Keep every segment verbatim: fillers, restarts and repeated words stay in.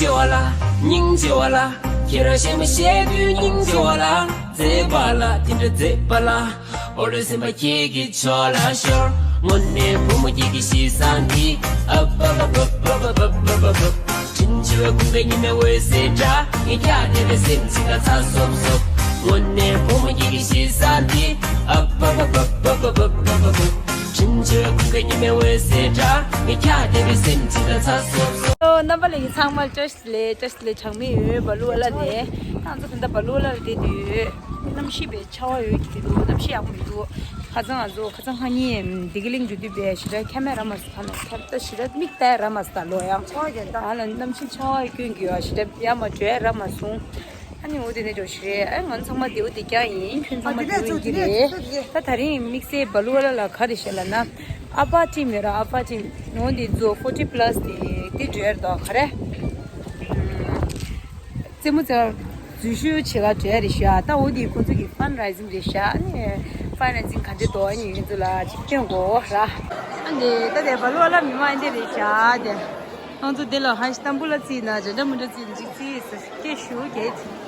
ཆེ་བ་ལ། སྙིང་རྗེ་བ་ལ། ཁྱེད་རང་གཞས་མ་བཤད་དུས་སྙིང་རྗེ་བ་ལ། མཛེས་པ་ལ་དེ་འདྲ་མཛེས་པ་ལ། ཨོ་རེ་སེམས་པ་ཁྱེད་ཀྱི་ཕྱོགས་ལ་ཤོར། དངོས་གནས་བུ་མོ་ཁྱེད་ཀྱི་གཤིས་བཟང་འདི། ཨ་བ་བ་བ། དྲིན་ཆེ་བའི་ཀུན་དགའ་ཉི་མའི་འོད་ཟེར་འདྲ། ངས་ཀྱང་དེ་རེ་སེམས་ཅིག་ལ་ཚ་སོབ་སོབ། དངོས་གནས་བུ་མོ་ཁྱེད་ཀྱི་གཤིས་བཟང་འདི། ཨ་བ་བ་བ། དྲིན་ཆེ་བའི་ཀུན་དགའ་ཉི་མའི་འོད་ཟེར་འདྲ། ངས་ཀྱང་དེ་རེ་སེམས་ཅིག་ལ་ཚ་སོབ་སོབ། ཨོ། རྣམ་པ་ལྷན་རྒྱས་ཚང་མ་བཀྲ་ཤིས་བདེ་ལེགས། བཀྲ་ཤིས་བདེ་ལེགས། གྲངས་མེད་ཡོད། བ་ལུ་ཨ་ལ་ནས། ང་ཚོ་ད་ལྟ་བ་ལུ་ཨ་ལ་ལ་བསྡད་དུས་གནམ་གཤིས་དཔེ་ཆར་པ་ཡོད་ཀྱི་འདུག་གནམ་གཤིས་ཡག་པོ་མི་འདུག་ཁ་སང་ང་ཚོ་ཁ་སང་ཁ་ཉིན་བདེ་སྐྱིད་གླིང་འགྲོ་དུས་དཔེ་ཞེ་དྲག་ཁ་མེད་ར་མ་སོང་། ཁ་ལ་ཁ་ད་ཞེ་དྲག་མིག་ལྟ་ར་མ་སོང་། ད་ལོ་ཡང་ཆར་པ་རྒྱག་ད། ཨ་ལ་གནམ་གཤིས་ཆར་པ་སྐྱོན་གྱི་ཡོད། ཞེ་དྲག་ཡར་མར་འགྲོ་ཡ་ར་མ་སོང་། ཨ་ནི་འོ་དེ་ནས་འགྲོ་ཞེས་རེད། ཨ་ང་ཚང་མ་བདེ་པོ་བདེ་རྐྱང་ཡིན། ཁྱོད་ཚང་མ་བདེ་པོ་ཡིན་གྱི་རེད། ད་ད་རིང་དམིགས་བསལ་བ་ལུ་ཨ་ལ་ལ་ག་རེ་བཤད་ལབ་ན། ཨ་ཕ་ཊིམ་ཡོད་ར། ཨ་ཕ་ཊིམ་ནང་དེ་ཚོ་ཕོར་ཊི་པ་ལ་སི་དེ་དེ་འགྲོ་ཡ་རེད་དོ། ག་རེ། རྩེད་མོ་རྩེ་བར་འཛུལ་ཞུགས་བྱེད་ག་འགྲོ་ཡ་རེད་ཤག་ད་འོ་དེ་ཁོང་ཚོ་གི་ཕན་རེ་ཟིང་རེད་ཤག་ཨ་ནི་ཕན་རེ་ཟིང་ག་འདྲ་འདུག་ཨ་ནི་ཁྱོད་ཚོ་ལ་ཅིག་སྟོན་དགོས་ར། ཨ་ནི་ད་དེ་བ་ལུ་ཨ་ལ་མི་མང་འདི་རེད་ཤག་དེ། ང་ཚོ་འདི་ལ་ཧ་ཤི་ཏམ་བུ་ལ་རྩིས་ན་འདྲ་འདྲ་མི་འདྲ་རྩིས་ན་ཅིག་རྩིས་སྐད་ཞུ་གལ་ཆེ།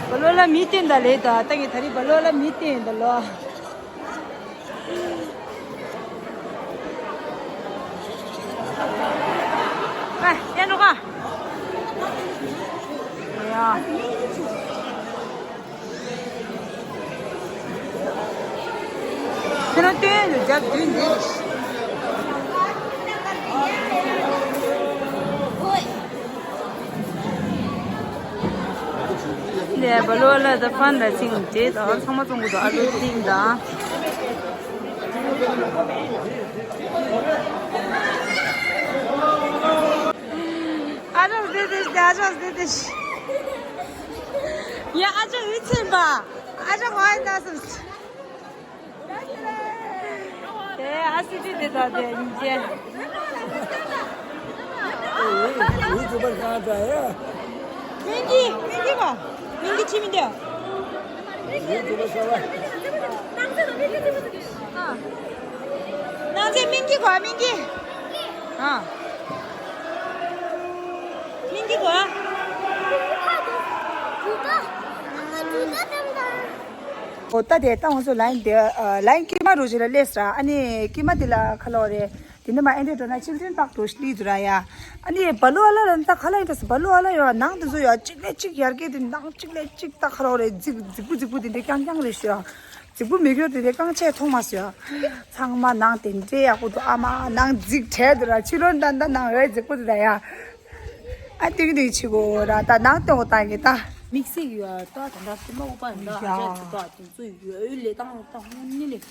བ་ལོ་ལ་མི་བསྟན་ད་ལེ་ད། ད་ངས་ད་རིང་བ་ལོ་ལ་མི་བསྟན་ད་ལོ། ཨ་ཡ་འགྲོ་ག་ཡ། ཁྱེད་རང་སྟོན་དུ་རྒྱབ་བདུན་འདི། ལས་བ་ལོ་ལ་ད་ཕན་ར་ཅིང་དེ་དང་ཚང་མ་བཙོང་གི་འདུག་ཨ་ལོ་ཏིང་དང་། ཨ་ཅག་བདེ་བདེ་ཞིག་ཨ་ཅག་བདེ་བདེ་ཞིག་ཡ་ཨ་ཅག་ཡིད་ཚིམ་པ། ཨ་ཅག་ཧོ་ཡི་ད་སུ། དེ་ཨ་སི་ཅི་དེ་དང་དེ་ཡིན་གྱི། མིང་གི་མིང་གི་གོ། མིང་གི་ཆི་མི་འདི། ཨ། ནང་ཚན་མིང་གི་གོ་མིང་གི། ཨ། མིང་གི་གོ། ཨོ་ད་དེ་ད་ང་ཚོ་ལའིན་དེ་ལའིན་ཀི་མ་རུ་ཇི་ལ་སླེབས་ར། ཨ་ནི་ཀི་མ་དེ་ལ་ཁ་ལོ་རེད། དེ་ནས་མ་ཨེ་འདྲས་འགྲོ་ན་ཅིལ་ཌྲན་པག་ཏུ་སླེབས་འདུག་ར་ཡ། ཨ་ནི་བ་ལོ་ཨ་ལ་ལ་ད་ཁ་ལ་ཨེ་འདྲས་བ་ལོ་ཨ་ལ་ཡོད་ནང་དེ་ཚོ་ཡོད་གཅིག་ལས་གཅིག་ཡར་རྒྱས་དེ་ནང་གཅིག་ལས་གཅིག་ད་ཁ་ལོ་རེད། རྫིག་རྫིག་པོ་རྫིག་པོ་དེ་འདྲས་རྐྱང་རྐྱང་རེད་ཤག་རྫིག་པོ་མེད་རྒྱུ་དེ་འདྲས་རྐྱང་ཆད་མཐོང་མ་སོང་ཡ། ཚང་མ་ནང་དེ་འདྲས་ཡག་པོ་འདུག་ཨ་མ་ནང་རྫིག་བྲལ་འདུག་ར། ཕྱི་ལོགས་ད་ད་ནང་ཡོད་རྫིག་པོ་དེ་ད་ཡ། ཨ་ཏིང་ཏིང་ཆི་གོ་ར་ད་ནང་སྟོན་གོ་ད་ངེ་ད། དམིགས་བསལ་གྱི་ཡོད་ད་ད་ད་སེམས་པ་འོག་པ་ཡིན་ད་ཨ་ཅག་དེ་ད་དེ་ཚོ་ཡོད་ལས་དང་ད་ཧོན་ནི་ལས་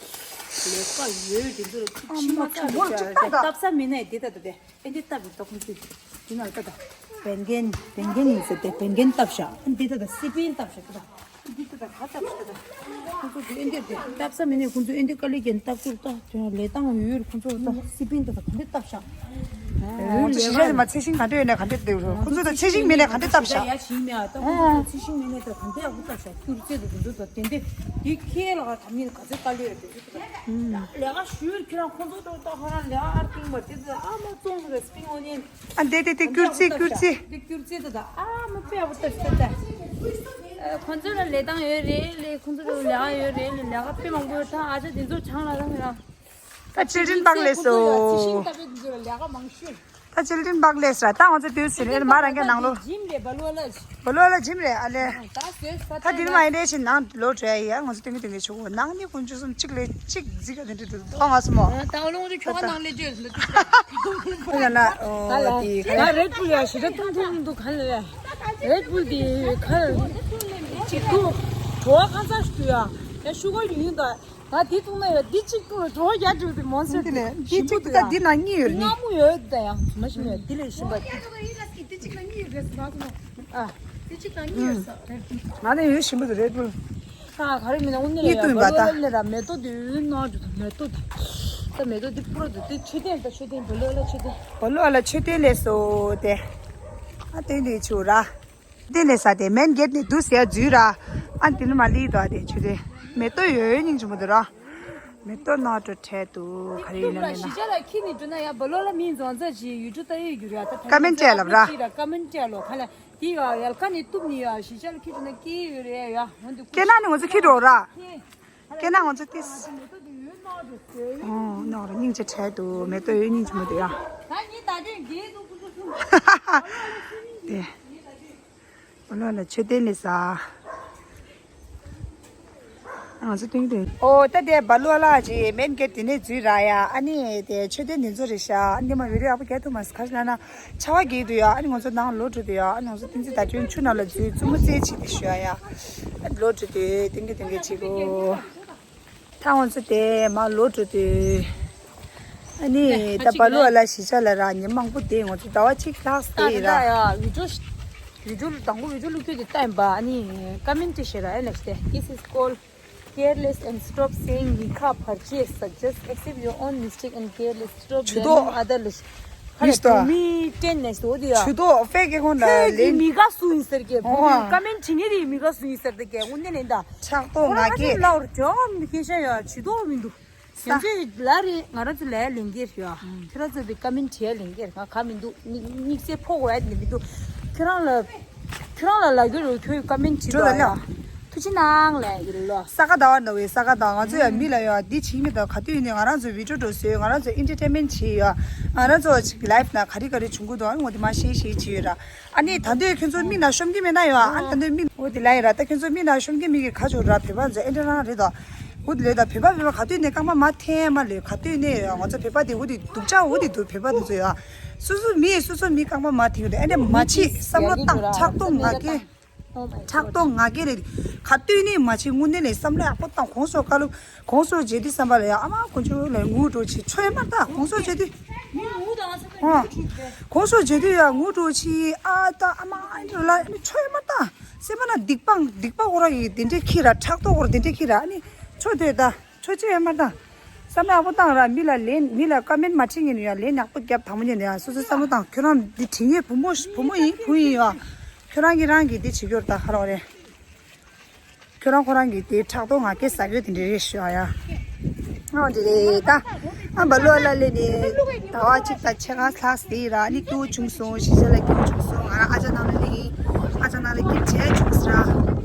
ལས་ཀ་ཡོད་དེ་ཚོ་ལ་ཅིག་ཕྱི་མ་ཚ་རེད་ཤག་སྟབས་ས་མི་ནས་དེ་ད་ད་དེ་ཨེ་འདི་སྟབས་རེད་ད་ཁོང་ཚོས་དེ་ན་ད་ད་བན་རྒན་བན་རྒན་ཡིན་ཟེར་ཏེ་བན་རྒན་སྟབས་ཤག་ཨ་འདི་ད་ད་སི་པིན་སྟབས་ཤག་ད་ད། འདི་ལྟ་ད་ག་ལྟ་ཞིག་ལྟ་ད། ཁོང་ཚོ་འདི་ཨེ་འདི་འདི་ལྟ་ས་མི་ནས་ཁོང་ཚོ་ཨེ་འདི་དཀའ་ལས་ཀྱང་ལྟ་སྐུར་ལྟ་དེ་ཡང་ལས་སྟངས་ཡོད་རེད། ཁོང་ཚོ་ད་སི་པིན་ད་ད་ག་འདྲ་ལྟ་ཤག་ཁོང་ཚོ་ཤེས་བྱ་མ་ཚེ་ཤིང་ག་འདྲ་ཡོད་ན་ག་འདྲ་འདུག་ཁོང་ཚོ་ད་ཚེ་ཤིང་མེད་ན་ག་འདྲ་ལྟ་ཤག་ཡ་ཞིག་མེད་ཨ་ད་ཁོང་ཚོ་ཚེ་ཤིང་མེད་ན་ད་ག་འདྲ་ཡག་པོ་ལྟ་ཤག་སྐུར་རྩེད་ད་དེ་ཚོ་ད་དེ་འདི་འདི་ཁྱེད་ལ་ག་ད་མིན་ག་ཚོད་དཀའ་ལས་ཡོད་དེ་ཚོ་ད་ལས་ཀ་ཞུས་ཁྱེད་རང་ཁོང་ཚོ་ད་ད་ཁོ་རང་ལས་ཀ་ཨར་ཐིང་བ་དེ་ཚོ་ཨ་མ་བཙོང་ཟེར་བའི་སི་པིན་ཨོ་ནི་ཡན། ཨ་འདི་འདི་འདི་སྐུར་རྩེད་སྐུར་རྩེད། འདི་སྐུར་རྩེད་ད་ད་ཨ་མ་དཔེ་ཡག་པོ་ལྟ་ཤག་ད། ཁོང་ཚོ་ལ་ལས་སྟངས་ཡོད་རེད་ལས། ཁོང་ཚོ་ལ་ལས་ཀ་ཡོད་རེད་ལས། ལས་ཀ་དཔེ་མང་པོ་ཡོད་ད། ཨ་ཅག་འདི་ཚོ་ཆང་ལ་རང་རང་། ད་ཅིལ་ཌྲན་པག་ལས་སོ། ད་ཅིལ་ཌྲན་པག་ལས་སོ། ད་ང་ཚོ་དུས་ཟིན་རེད་མ་རང་གི་ནང་ལོ། ཇིམ་རེད་བ་ལོ་ལ། བ་ལོ་ལ་ཇིམ་རེད་ཨ་ལས། ད་དེ་ནི་མ་ཡིན་རེད་ཞིག་ནང་ལོ་བྲོས་ཡ་ང་ཚོ་སྟོན་གི་སྟོན་གི་ཆུ་བོ་ནང་ནི་དཀོན་མཆོག་གསུམ་གཅིག་ལས་གཅིག་རྫིག་ག་དེ་འདྲ་འདུག་ཨ་ང་སུ་མོ། ད་ཨ་ལོ་ང་ཚོ་ཁྱོ་ག་ནང་ལས་བརྗོད་ཟིན་ད་ཅིག་ཡང་ན་ཨོ་དེ་ག་ད་རེད་པུལ་ཡ་ཞེ་དྲག་ཐུང་ཐུང་འདུག་ག་ལ་ཡ། རེད་པུལ་དེ་ག་ཅིག་ཐུ་བྲོ་བ་ཁ་ཚ་ཞིག་འདུག་ཡ། ཡ་ཤུ་གར་ཡོད་ད། ད་དེ་ཐུང་ན་ཡ་དེ་གཅིག་ཐུང་ལ་བྲོ་བ་རྒྱ་འགྲོ་དེ་མོན་སྲིད་དེ་ལས་དེ་གཅིག་ད་དེ་ན་གཉིས་ཡོད་ནི། མངར་མོ་ཡོད་ད་ཡང་མ་ཤི་མེད་དེ་ལས་ཞིམ་པ་དེ། ཨ། དེ་གཅིག་ལ་གཉིས་ཡོད་ས་རེད་པུལ། ང་ནི་ཡོད་ཞིམ་པོ་དེ་རེད་པུལ། ཨ་ག་རེ་མིན་ན་དངོས་གནས་ཡ་བ་ལོ་ལ་ལས་ར་མེ་ཏོག་དེ་ཡོད་ན་འགྲོ་ད་མེ་ཏོག་དེ། ད་མེ་ཏོག་དེ་པུ་རོ་དེ་དེ་མཆོད་རྟེན་ད་མཆོད་རྟེན་བ་ལོ་ལ་མཆོད་རྟེན། བ་ལོ་ལ་མཆོད་རྟེན་ལས་སོ་དེ། ཨ་དེ་འདི་ཆུ་ར། དེ་ལས་ས་དེ་མེན་གེད་ནས་དུ་ཟེར་འཛུལ་ར། ཨ་དེ་ནི་མ་ལི་དོ་དེ་ཆུ་དེ། མེ་ཏོག་ཡོད་ཡོད་སྙིང་རྗེ་མོ་དེ་ར། མེ་ཏོག་ནོར་འགྲོ་འཕྲལ་དུ་ག་རེ་ཡིན་ན་མེད་ན། གཞིས་ཆགས་ལ་ཁྱི་ནི་འགྲོ་ན་ཡ་བ་ལོ་ལ་མིན་རྫོང་རྩ་ཇི་ཡུལ་གྲུ་ལྟ་ཡོད་རྒྱུ་རེད་ད། ཀ་མེན་སྤྲད་ལབ་ར། ཀ་མེན་སྤྲད་ལོ་ཁ་ལ་དེ་ཡ་ཡལ་ཁ་ནི་གཏུབ་ནི་ཡ་གཞིས་ཆགས་ལ་ཁྱི་འགྲོ་ན་སྐྱེ་ཡོད་རེད་ཡ་འོན་ཏེ། སྐྱེ་ན་ནི་ང་ཚོ་ཁྱི་འགྲོ་ར། སྐྱེ་ན་ང་ཚོ་ཏིས། ཨོ་ནོར་སྙིང་རྗེ་འཕྲལ་དུ་མེ་ཏོག་ཡོད་སྙིང་རྗེ་མོ་དེ་ཡ། ད་ངས་ད་དུང་རྒྱལ་དུ་ཀུ་ཀུ་ཀུ། དེ། བ་ལོ་ལ་མཆོད་རྟེན་ལས་ས། ང་ཚོ་སྟོན་གྱི་འདུག་ཨོ་ད་དེ་བ་ལོ་ལ་ཅི་མེན་གེ་དེ་ནས་འཛུལ་ར་ཡ། ཨ་ནི་དེ་མཆོད་རྟེན་དེ་ཚོ་རེད་ཤག་ཨ་ནི་མ་བི་ཌི་ཡོ་ཡག་པོ་རྒྱག་ཐུབ་མ་སོང་ག་རེ་ལབ་ན་ཆར་པ་རྒྱག་གི་འདུག་ཡ། ཨ་ནི་ང་ཚོ་ནང་ལོག་འགྲོ་འདུག་ཡ། ཨ་ནི་ང་ཚོ་བསྟན་འཛིན་ཟླ་སྒྲོན་ཆུ་ནང་ལ་འཛུལ་རྩུབ་མོ་རྩེད་བྱེད་དེ་ཤོག་ཡ། ཨ་ལོག་འགྲོ་འདུག་སྟོན་གྱི་སྟོན་གྱི་བྱེད་གོ། ད་ང་ཚོ་དེ་མར་ལོག་འགྲོ་དུས། ཨ་ནི་ད་བ་ལོ་ལ་གཞིས་ཆགས་ལ་ར་ཉི་མ་མང་པོ་བསྡད། ང་ཚོ་ཟླ་བ་གཅིག་ལྷག་བསྡད་ཡིན་ར། ད་ཡ་བི་ཌི་ཡོ་བི་ཌི་ཡོ་དང་པོ་བི་ཌི་ཡོ་བླུག་རྒྱུ་དེ་ལྟ་ཡིན་པ། ཨ་ནི་ཀ་མེན་ཊི་བྱེད་ར་ཨེ་ལ་ཤི་དེ། This is called careless and stop saying we can't purchase suggest accept your own mistake and careless stop blaming other ལ་ཤི། ཧ་ལས་བུ་མི་ཊེན་ནས་འོ་དེ་ཡ། ཆུ་ཏོག་ཧྥེ་ཀེ་ཁོང་ད་ཁྱོད་ཀྱི་ལེན། མི་དགའ་སུ་ཡིན་ཟེར་གི་བུ་མོ་ཀ་མེན་ཊི་བྲིས་ནི་རེད། མི་དགའ་སུ་ཡིན་ཟེར་དེ་གས་དངོས་གནས་ལེན་ད། ཕྲག་དོག་ང་རྒྱལ། ལའོར་ཅོ་མི་ཁེ་ཤ་ཡ་ཇུ་དོ་མི་འདུག་ཡང་ཅི་ལ་རེ་ང་རང་ཚོ་ལས་ལེན་གྱི་རེད་ཡ། ཁྱེད་རང་ཚོ་དེ་ཀ་མེན་ཊི་བྲིས་ལེན་གྱི་རེད། ང་ག་མི་འདུག་དམིགས་བསལ་ཕོག་རེད་ནི་མི་འདུག་ཁྱེད་རང་ལ་ཁྱེད་རང་ལ་ལབ་རྒྱུ་རེད། ཁྱོད་ཀ་མེན་ཊི་བྲིས་ལ་ཡ། ཐུགས་རྗེ་གནང་ལས་ཡིན་ལོ། ས་ག་ཟླ་བ་ན་བའི་ས་ག་ཟླ་ང་ཚོ་ཡ་མི་ལ་ཡ་འདི་བྱེད་མི་དང་ག་དུས་ནས་ང་རང་ཚོ་བི་ཌི་ཡོ་འགྲོ་བཟོས། ང་རང་ཚོ་ཨེན་ཊར་ཊེན་མེན་ཊི་བྱེད་ཡ། ང་རང་ཚོ་ཅིག་ལའིབ་ན་ག་རེ་ག་རེ་བྱུང་གི་འདུག་ཨ་ནི་ངོ་དེ་མ་ཤེས་ཤེས་བྱེད་ཡོད་ར། ཨ་ནི་ད་འདོད་ཁྱོད་ཚོ་མི་ན་ཤོམ་གྱི་མེད་ན་ཡོད། ཨ་ནི་ད་འདོད་མི་འོ་དེ་ལ་ཡིན་ར། ད་ཁྱོད་ཚོ་མི་ན་ཤོམ་གྱི་མི་གི་ཁ་ཆོ་ར། བོད་པ་ཚོ་ཨེ་འདྲ་རང་རེད་དོ། འོ་དེ་ལས་ད་བོད་པ་བོད་པ་ག་དུས་ནས་རྐང་པ་མ་འཐེན་མ་ལོས། ག་དུས་ནས་ང་ཚོ་བོད་པ་དེ་འོ་དེ་སྡུག་ཅག་འོ་དེ་འདུག་བོད་པ་དེ་ཚོ་ཡོད། སོ་སོ་མི་སོ་སོ་མི་རྐང་པ་མ་འཐེན་གི་འདུག་ཨེ་འདྲ་མ་བྱེད་བསམ་བློ་བཏང་། ཕྲག་དོག་ང་རྒྱལ། ཕྲག་དོག་ང་རྒྱལ་རེད། ག་དུས་ནས་མ་བྱེད་དངོས་གནས་ལས་བསམ་བློ་ཡག་པོ་བཏང་། གོང་སོ་བཀའ་སློབ་གོང་སོ་བྱེད་དུས་བསམ་པ་ལ་ཡ་ཨ་མ་དཀོན་མཆོག་ལ་ངུ་འགྲོ་ཆེ་ཆོས་མ་ད་གོང་སོ་བྱེད་དུས། ཨོ། གོང་སོ་བྱེད་དུས་ཡ་ངུ་འགྲོ་ཆེ་ཨ་ད་ཨ་མ་ཨ་འདྲ་ལ་ཆོས་མ་ད། སེམས་པ་ན་སྡིག་པ་སྡིག་པ་ཁོ་ར་ཡི་དེ་འདྲས་ཁྱི་ར། ཕྲག་དོག་ཁོ་ར་དེ་འདྲས་ཁྱི་ར། ཨ་ནི་ཆོས་དེ་ད་ཆོས་ཆོས་མ་ད། བསམ་བློ་ཡག་པོ་བཏང་ར། མི་ལ་ལན་མི་ལ་ཀ་མེན་མ་བྲིས་ཉན་ཡ། ལན་ཡག་པོ་རྒྱབ། དང་པོ་ཉན་ཡ་སོ་སོ་བསམ་བློ་བཏང་། ཁྱོད་རང་འདི་བྲིས་ཉན་བུ་མོ་བུ་མོ་ཡིན་བུ་ཡིན་ཡ། ཁྱོད་རང་གི་རང་གི་དེ་བྱེད་རྒྱུར་ད་ཧ་ལོ་རེད། ཁྱོད་རང་ཁོ་རང་གི་དེ་ཕྲག་དོག་ང་རྒྱལ་ཟ་རྒྱུ་དེ་འདྲ་རེད་ཤོད་ཨ་ཡ། ཨ་འདི་རེད་ད། ཨ་བ་ལོ་ལ་ལེ་ནི་ཟླ་བ་གཅིག་དང་ཕྱེད་ཀ་ལྷག་སྟེ་ར། ཨ་ནི་སྐྱིད་པོ་བྱུང་སོང་། གཞིས་ཆགས་ལ་སྐྱིད་པོ་བྱུང་སོང་། ང་རང་ཨ་ཅག་ནང་ལ་ལེ་ཡིན། ཨ་ཅག་ནང་ལ་སྐྱིད་བྱས་བྱུང་སོང་ར།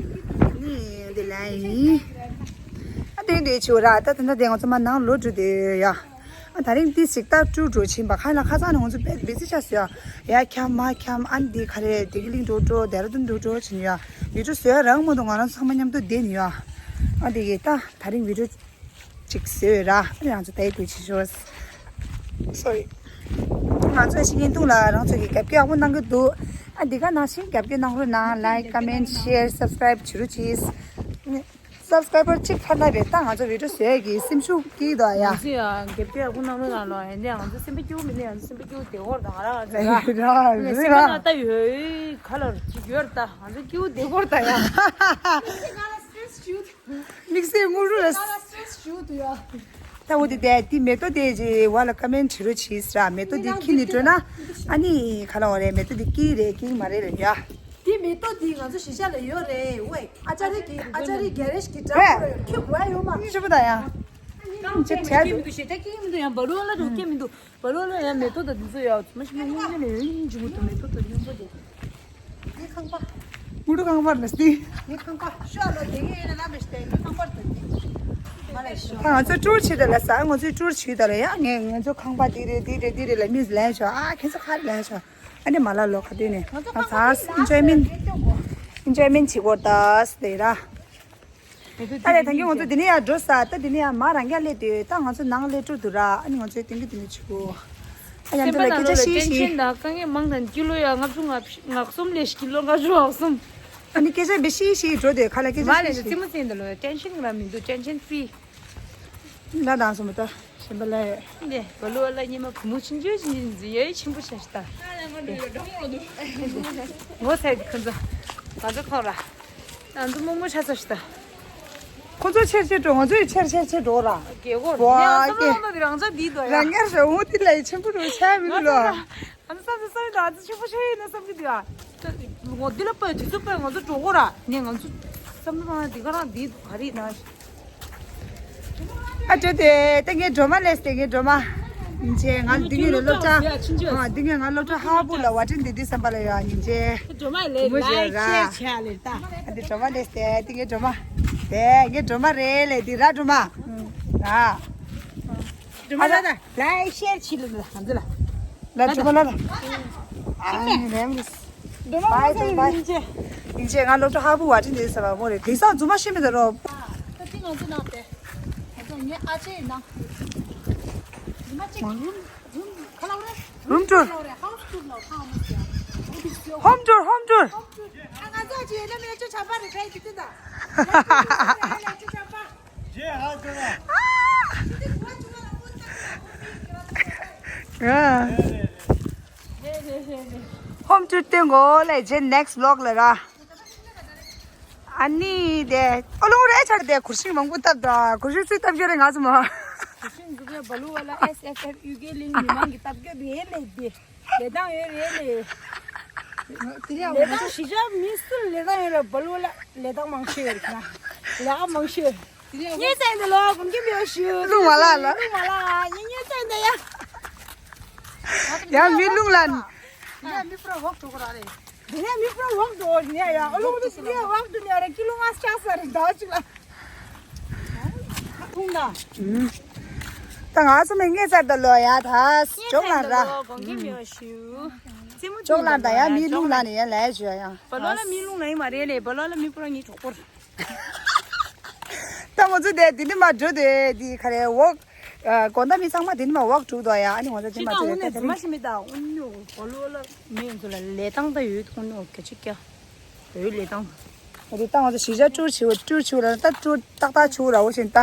ཨ་ནི་འདི་ལ་ཡིན། ཨ་དེ་འདྲ་བྱོས་ར། ད་ད་ད་དེ་ང་ཚོ་མ་ནང་ལོག་འགྲོ་དེ་ཡ། ཨ་དེ་རིང་ཏི་ཞིག་ཏ་ཀྲུ་འགྲོ་ཕྱིན་པ་ཁ་ལ་ཁ་སང་ནས་ང་ཚོ་དཔེ་བི་ཟི་ཆགས་སོང་ཡ། ཡ་འཁྱམ་མ་འཁྱམ་ཨ་ནི་དེ་ག་རེ་བདེ་སྐྱིད་གླིང་འགྲོ་འགྲོ་ཌེ་ར་ཌུན་འགྲོ་འགྲོ་ཕྱིན་ཡ། བི་ཌིའོ་བཟོ་ཡ་རག་མ་འདུག་ང་རང་ཚང་མ་མཉམ་དུ་བསྡད་ནས་ཡ། ཨ་དེ་གི་ད་དེ་རིང་བི་ཌིའོ་ཅིག་བཟོས་ར། ཨ་ནི་ང་ཚོ་ད་ཡི་དུ་ཕྱིན་ཤོག་སོ་རི། ང་ཚོ་ཤི་ཉིན་ཐུང་ལ་རང་ཚོ་གི་རྒྱབ་སྐྱོར་ཡག་པོ་གནང་གི་འདུག་ཨ་འདི་ག་ནང་བཞིན་རྒྱབ་སྐྱོར་གནང་རོགས་གནང་། ལའིཀ་ཀ་མེན་ཤེར་སབ་སི་ཀ་རའིབ་བྱེད་རོགས་གྱིས། སབ་སི་ཀ་རའི་བར་གཅིག་ཕར་ན་བས་ད་ང་ཚོ་བི་ཌིའོ་བཟོ་ཡ་གི་སེམས་ཤུགས་སྐྱེ་གི་འདུག་ཡ། ང་ཚོ་ཡང་རྒྱབ་སྐྱོར་ཡག་པོ་གནང་རོགས་གནང་ལོ། ཡིན་ནའང་ང་ཚོ་སེམས་པ་སྐྱིད་པོ་མེད་ན་ཡང་ང་ཚོ་སེམས་པ་སྐྱིད་པོ་བསྡད་ཀྱི་ཡོད་རེད་ད། ང་རང་ང་ཚོ་ར་རེད་ར། སེམས་པ་ནང་ལྟ་ཡོད་ག་ལ་ཅིག་ཡོད་རེད་ད། ང་ཚོ་སྐྱིད་པོ་བསྡད་ཀྱི་ཡོད་རེད་ད་ཡ། དམིགས་བསལ་དངོས་གྲུབ་ལ་ང་ལ་སི་ཊེ་རེ་སི་ཞུ་འདུག་ཡ། ད་འོ་དེ་དེ་དེ་མེ་ཏོག་དེ་ཅི་བ་ལ་ཀ་མེན་བྲིས་རོགས་གྱིས་ར། མེ་ཏོག་དེ་ཁྱེར་ནས་འགྲོ་ན་ཨ་ནི་ག་ལ་འོ་རེད། མེ་ཏོག་དེ་སྐྱེ་རེད་སྐྱེ་མ་རེད་ལབ་ཡ། དེ་མེ་ཏོག་དེ་ང་ཚོ་གཞིས་ཆགས་ལ་ཡོད་རེད། ཝེ་ཨ་ཅར་གི་ཨ་ཅར་གི་གེ་རེཇ་གི་འདྲ་པོ་རེད། ཁྱེད་བ་ཡོད་མ། ཞིབ་པོ་ད་ཡ། ཅི་ཁྱེད་ཁྱེད་མི་འདུག་ཞེ་དྲག་ཁྱེད་མི་འདུག་ཡང་བ་ལོ་ལ་རུ་ཁྱེད་མི་འདུག་བ་ལོ་ལ་ཡང་མེ་ཏོག་དང་འདི་ཚོ་ཡ་ཚོ་མ་ཞིག་མ་སྔོན་མ་ལས་ཡོད་ཡིན་གྱི་མི་འདུག་མེ་ཏོག་དང་སྙོམས་པོ་དེ། ངུ་ཏོ་ཁང་པ། ངུ་ཏོ་ཁང་པ་ལ་སྟེ། ངའི་ཁང་པ་ཤོག་ལ་དེ་གའི་ཡིན་ན་ལ་མེ་ཤི་ཏེ་ངའི་ཁང་པར་དུ་དེ། མ་ལས་ཤོག་ད་ང་ཚོ་ཊུར་བྱེད་ད་ལ་ས་ང་ཚོའི་ཊུར་བྱེད་ད་ལ་ཡ། ངས་ང་ཚོ་ཁང་པ་འདི་རེད་འདི་རེད་འདི་རེད་ལ་མིས་ལན་ཤོག་ཨ་ཁྱེད་ཚོ་ག་རེ་ལན་ཤོག་ཨ་ནི་མ་ལ་ལོ་ག་དུས་ནས་ང་ཚོ་ཨ་ཚ་ཨིན་ཇོའི་མེན་ཨིན་ཇོའི་མེན་བྱེད་དགོས་ད་སྟེ་ར། ད་ལས་ད་གིན་ང་ཚོ་འདི་ནས་ཡར་འགྲོ་ས། ད་འདི་ནས་ཡར་མར་རང་རྒྱ་སླེབས་དུས་ད་ང་ཚོ་ནང་སླེབས་འགྲོ་འདུག་ར། ཨ་ནི་ང་ཚོའི་ཏིང་གི་འདི་ནས་ཆུ་གོ་ཨ་ཡང་འདི་ལ་སྐད་ཆ་བཤད་ཤིག་ཊེན་ཤན་དང་དཀའ་ངལ་མང་དང་ཀི་ལོ་ཡ་ལྔ་བཅུ་ང་ལྔ་གསུམ་ལས་ཀི་ལོ་ལྔ་བཅུ་ང་གསུམ། ཨ་ནི་སྐད་ཆ་བཤད་ཤིག་འགྲོ་དུས་ཁ་ལ་སྐད་ཆ་མ་བཤད་ལས་ཤིག་ཙི་མོ་ཙི་འདི་ལོ་ཊེན་ཤན་ར་མི་འདུག་ཊེན་ཤན་ཕི། ལ་དང་སོང་མ་ད་གཞན་པ་ལ་ཡོད། འདི་ག་ལོ་ལ་ཉི་མ་བུ་མོ་ཆུང་ཆུང་ཆུང་ཆུང་ཡ་ཆེན་པོ་ཆགས་ཤི་ད། ངོ་ཚ་གི་ཁོ་ཚོ་ང་ཚོ་ཐོང་ར། ང་ཚོ་རྨོ་མོ་ཆགས་ཚར་ཤི་ད། ཁོ་ཚོ་ཆེར་ཆེར་འགྲོ། ང་ཚོ་ཡི་ཆེར་ཆེར་ཆེར་འགྲོ་ར། རྒྱལ་སྒོར་ཡ་ཡང་བསམ་བློ་གཏོང་ན་དེ་རང་ཚ་འདི་དོ་ཡ། རང་ངར་ཞོ་འོ་དེ་ལ་ཡི་ཆེན་པོ་འགྲོ་ཆ་མི་འདུག་ལོ། ང་ཚོ་བསམ་ཚུལ་བསམ་ཡོད་ད་ང་ཚོ་ཆེན་པོ་ཆེ་ཡིན་ན་བསམ་གྱི་འདུག་ཡ། ངོ་འདི་ལ་ཕར་དུས་ཚོད་ཕར་ང་ཚོ་འགྲོ་དགོས་ར། ནས་ང་ཚོ་བསམ་བློ་བཏང་ན་འདི་ག་རང་འདི་ག་རེ་ཡིན་ན། ཨ་ཅོ་དེ་ཏེ་ངའི་སྒྲོལ་མ་ལས་ཏེ་ངའི་སྒྲོལ་མ། ཉིན་ཅེ་ང་འདི་ངའི་སློབ་གྲྭ། ཨ་འདི་ངའི་ང་སློབ་གྲྭ་ཧ་པུ་ལ་བ་ཏྲིན་དེ་དུས་བསམ་པ་ལ་ཡོད་ཉིན་ཅེ། སྒྲོལ་མ་ལས་ངོ་ཤེས་ར། ལའིག་ཤེར་བྱས་ལེ་ད། ཨ་འདི་སྒྲོལ་མ་ལས་ཏེ་ཏེ་ངའི་སྒྲོལ་མ། དེ་ངའི་སྒྲོལ་མ་རེད་ལེ་འདི་ར་སྒྲོལ་མ། ར། སྒྲོལ་མ་ལ་ད་ལའིག་ཤེར་བྱས་ལེ་ལ་ཧམ་ཟེ་ལ། ལ་སྒྲོལ་མ་ལ་ད། ཨ་ནི་རེམ་རེ། སྒྲོལ་མ་བའི་ལ་ད་བའི། ཉིན་ཅེ། ཉིན་ཅེ་ང་སློབ་གྲྭ་ཧ་པུ་བ་ཏྲིན་དེ་ཟེར་བ་མོ་རེད་དེང་སང་རྫུན་མ་ཤེས་མི་ད་རོ། ད་ཅི་ང་ཚོ་ནང་དེ། ང་ཚོ་ངའི་ཨ་ཅེ་ཡིན་ན། ཉི་མ་གཅིག་རུམ་རུམ་ཁ་ལ་རེ། རུམ་ཊུར། ཁ་ལ་རེ་ཧའུ་སི་ཊུར་ལ་ཁ་མོ་སི། ཧོམ་ཊུར་ཧོམ་ཊུར། ཨ་ང་ཚོ་ཅི་ཡིན་ན་མེ་ཅོ་ཆ་པ་རེ་ཁ་ཡི་ཏི་ཏི་ད། ཡ་ཅོ་ཆ་པ། ཨ། ཧོམ་ཊུར་སྟོན་གོ་ལེ་ཇེ་next vlog ལ་ར། ཨ་ནི་དེ་ཨོ་ལོ་རེ་ཆག་དེ་གུར་ཤིང་མང་པོ་བཏབ་ད་གུར་ཤིང་སུས་བཏབ་རྒྱུ་རེད་ང་ཚོ་མ། གུར་ཤིང་འཛུགས་ཡ་བ་ལུ་བ་ལ་ཨེས་ཨེཕ་ཨེཕ་ཡུ་ཀེ་གླིང་མི་མང་གི་བཏབ་རྒྱུ་རེད་ལེ་དེ་ལས་སྟངས་ཡོད་རེད་ལེ། ལས་སྟངས་གཞིས་ཆགས་མི་སུ་ལས་སྟངས་ཡོད་རེད་བ་ལུ་བ་ལ་ལས་སྟངས་མང་ཤོས་ཡོད་རེད་ཁ་ལས་ཀ་མང་ཤོས་ཡོད། ངས་བཙལ་འདི་ལོ་གོམ་གྱི་མེད་ཞུ། ལུང་མ་ལགས་ལ། ལུང་མ་ལགས་ངས་ངས་བཙལ་འདི་ཡ། ཡ་མི་ལུང་ལ། ཡ་མི་ཕྲ་ཝོག་འགྲོ་གི་ར་རེད། འདི་ནས་མི་ཕྲ་ཝོག་འགྲོ་ནས་ཡ་ཨོ་ལུང་འདི་ཞིག་ནས་ཝོག་འགྲོ་ནས་ར་ཀི་ལོ་ལྔ་ཆགས་ས་རེད་ཟླ་བ་གཅིག་ལ། ཐུང་ན། ད་ང་ཚོ་མི་ངས་བཙལ་འདི་ལོ་ཡ་ད་ཅོག་ལ་ར། ལོ་གོམ་གྱི་མེད་ཞུ། ཅོག་ལ་ད་ཡ་མི་ལུང་ལ་ནས་ཡ་ལས་ཞུ་ཡ། བ་ལོ་ལ་མི་ལུང་ལ་ཡིན་མ་རེད་ལེ་བ་ལོ་ལ་མི་ཕྲ་ངའི་གྲོགས་པོ་རེད། ད་ང་ཚོ་དེ་དེ་ནི་མ་འགྲོ་དེ་དེ་ག་རེ་ཝོག་དགོན་བདག་མི་ཚང་མ་དེ་ནི་མ་ཝོག་འགྲོ་དོ་ཡ་ཨ་ནི་ང་ཚོ་དེ་མ་ཅི་ད་འོ་ནི་རྫུན་མ་ཤི་མི་ད་འོ་ནི་འོ་ལོ་ལ་མི་ཚོ་ལ་ལས་སྟངས་ད་ཡོད་འོ་ནི་འོ་ག་ཅི་ཀྱ་འོ་ལས་སྟངས་འོ་དེ་ད་ང་ཚོ་གཞིས་ཆགས་ཊུར་བྱེད་འོ་ཊུར་བྱེད་འོ་ལ་ད་ཊུར་ཏག་ཏག་བྱེད་འོ་ར་འོ་ཞིན་ད་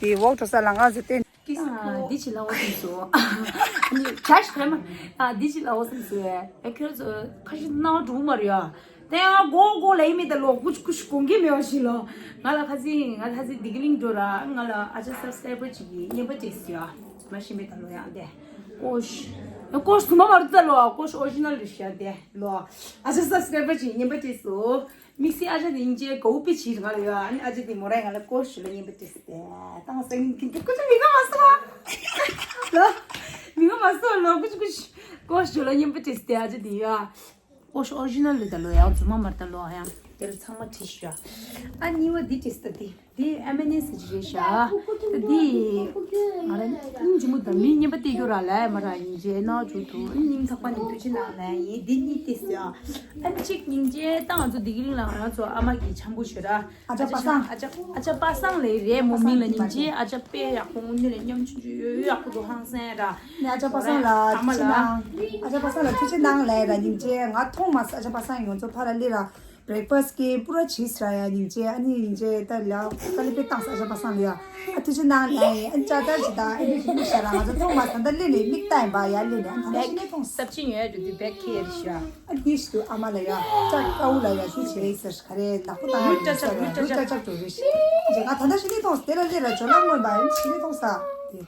དེ་ཝོག་འགྲོ་ས་ལ་ང་ཚོ་དེ། ཨ་འདི་ཅི་ལ་འོ་སེམས་སོ། ཨ་ནི་ཇ་ཞིག་ཕེ་མ། ཨ་འདི་ཅི་ལ་འོ་སེམས་སོ་ཨེ། ཁྱོད་ཚོ་ཁ་ཤས་སྣང་བ་འགྲོ་མ་རེད་ཨ། དེ་ཡང་གོ་གོ་ལ་ཡིན་མི་ད་ལོ་ཀུ་ཅི་ཀུ་ཅི་གོང་གི་མེད་པ་ཞིག་ལོ། ང་ལ་ཁ་སིང་ང་ཁ་སིང་སྡིག་གླིང་འགྲོ་ར་ང་ལ་ཨ་ཅག་སབ་སི་ཀ་རའི་བར་ཅིག་གི་བརྙན་པ་བྲིས་སི་ཨ། མ་ཤེས་མི་ད་ལོ་ཡང་དེ། ཀོ་ཤ། ཀོ་ཤ་སུ་མ་མ་རུ་ད་ལོ་ཀོ་ཤ་ཨོ་རི་ཇི་ནལ་རེད་ཤག་དེ་ལོ། ཨ་ཅག་སབ་སི་ཀ་རའི་བར་ཅིག་བརྙན་པ་བྲིས་སོ། དམིགས་བསལ་ཨ་ཅག་དེ་སྙིང་རྗེ་དགའ་བོ་དཔེ་བྱེད་ང་ལ་ཡོད། ཨ་ནི་ཨ་ཅག་དེ་མོ་རང་ང་ལ་ཀོ་ཤ་ལ་བརྙན་པ་བྲིས་ཏེ་བཏང་སང་ཉིན་ཁྱིམ་དུ་ཀུ་ཅི་མི་དགའ་མ་སོང་ཨ། ལོ། མི་དགའ་མ་སོང་ལོ་ཀུ་ཅི་ཀུ་ཅི་ཀོ་ཤ་ལ་བརྙན་པ་བྲིས་ཏེ་ཨ་ཅག་དེ་ཡོད། ཀོ་ཤ་ཨོ་རི་ཇི་ནལ་ལ་ད་ལོ་ཡང་རྫུན་མ་མ་རེད་ད་ལོ་ཡང་དེ་ལ་ཚང་མ་བྲིས་ཤག་ཨ་གཉིས་པ་འདི་བྲིས་ཏེ་དེ། འདི་ཨ་མ་ནི་སི་ཅི་རེད་ཤག་ད་འདི་ང་རང་སྙིང་རྗེ་མོ་དང་མི་རྙིང་པ་སྟེར་རྒྱུ་ར་ལས་མ་ར་ཡིན་རྗེས་ན་འཇུ་ཐུ་སྙིང་ཐག་པ་ནས་ཐུགས་རྗེ་གནང་ལས་ཡིན། འདི་གཉིས་ཏེ་ཟེར་ཨ་གཅིག་སྙིང་རྗེ་ད་ང་ཚོ་སྡིག་གླིང་ལ་ང་རང་ཚོ་ཨ་མ་གི་འཆམ་པོ་ཞོ་ར་ཨ་ཅག་པ་སངས། ཨ་ཅག་ཨ་ཅག་པ་སངས་ལས་རེད་མོ་མིང་ལ་སྙིང་རྗེ་ཨ་ཅག་དཔེ་ཡག་པོ་དངོས་གནས་ལ་ཉམ་ཆུང་ཆུང་ཡོད་ཡག་པོ་འདུག་ཧང་སང་ར། ནས་ཨ་ཅག་པ་སངས་ལ་ཨ་མ་ཐུགས་རྗེ་ལ་གནང་། ཨ་ཅག་པ་སངས་ལ་ཐུགས་རྗེ་གནང་ལས་ར་སྙིང་རྗེ་ང་མཐོང་མ་སོང་ཨ་ཅག་པ་སངས་ཡོང་ཚོ་ཕ་ར་ལི་ར། བྷེ་རེག་ཕ་སི་ཀྱི་པུ་ར་བྱིས་ར་ཡ་སྙིང་རྗེ་ཨ་ནི་སྙིང་རྗེ་ད་ལ་ད་ལི་པེ་བཏང་ས་ཨ་ཅག་པ་སངས་ལ་ཡ་ཨ་ཐུགས་རྗེ་གནང་ལ་ཡ་ཨ་ནི་ཅག་ཏར་ཞིག་དང་ཨ་ནི་ཞིག་ལུགས་ཤ་ར་ང་ཚོ་མཐོང་མ་ད་ད་ལི་ནི་མིག་ལྟ་ཡིན་པ་ཡ་ལི་ནི་ཨ་ད་ད་ཞི་ནི་མཐོང་ས་སབ་ཅིང་ཡོད་དུ་དི་བེག་ཁེ་རི་ཤ་ཨ་དི་ཞིག་ཏུ་ཨ་མ་ལ་ཡ་ཅག་ཀ་ཝུ་ལ་ཡ་ཤུ་ཆེ་རེ་སར་ཁ་རེ་ནག་པོ་དང་ཡ་ལུགས་ཤ་ར་ལུགས་ཅག་ཅག་ཏུ་རེ་ཤི་རྗེ་ང་ད་ད་ཞི་ནི་མཐོང་ས་དེ་ལ་ལི་ར་ཇོ་ལ་མངོན་པ་ཨ་ནི་ཞི་ནི་མཐོང་ས་དེ།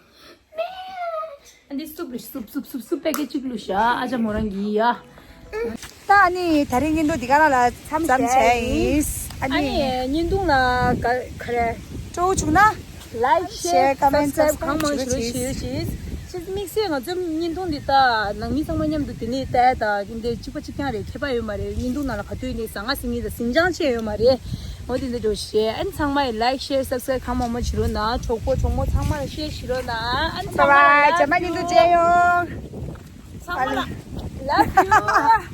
ཨ་འདི་སུབ་རེད་སུབ་སུབ་སུབ་སུབ་པད་ཀེ་གཅིག་བླུགས་ཤག་ཨ་ཅག་མོ་རང་གིས་ཡ། ད་ཨ་ནི་ད་རིང་ཉིན་དུ་འདི་ག་རང་ལ་མཚམས་བྱས་ཡིན། ཨ་ནི་ཉིན་དུང་ལ་ག་ག་རེ། སྤྲོ་བོ་བྱུང་ན། ལའིག་ཤེར་ཀ་མེན་ཊི་སབ་སི་ཀ་རའིབ་གང་མང་ཞིག་བྱེད་རོགས་བྱེད་ཞུ་ཞུ། ཅིག་དམིགས་བསལ་ང་ཚོའི་ཉིན་དུང་འདི་ད་ནང་མི་ཚང་མ་མཉམ་དུ་དེ་ནས་ལྟ་ཡ་ད་འདི་གཅིག་པ་གཅིག་རྐྱང་རེད་ཁྱད་པར་ཡོད་མ་རེད། ཉིན་དུང་ནང་ལ་ག་དུས་ནས་ཟ་ང་ཟིང་ངེ་ད་ཟིང་ཅང་ཆེ་ཡོད་མ་རེད། འོ་དེ་འདྲ་འགྲོ་ཤེས། ཨན་ཚང་མ་ཡི་ལའིག་ཤེར་སབ་སི་ཀ་རའིབ་གང་མང་མང་བྱེད་རོགས་གནང་། གྲོགས་པོ་གྲོགས་མོ་ཚང་མ་ལ་ཤེར་བྱེད་རོགས་གནང་། ཨན་ཚང་མ་ལ་ལབ་ཡུ། ཚང་མ་ལ་ལབ་ཡུ།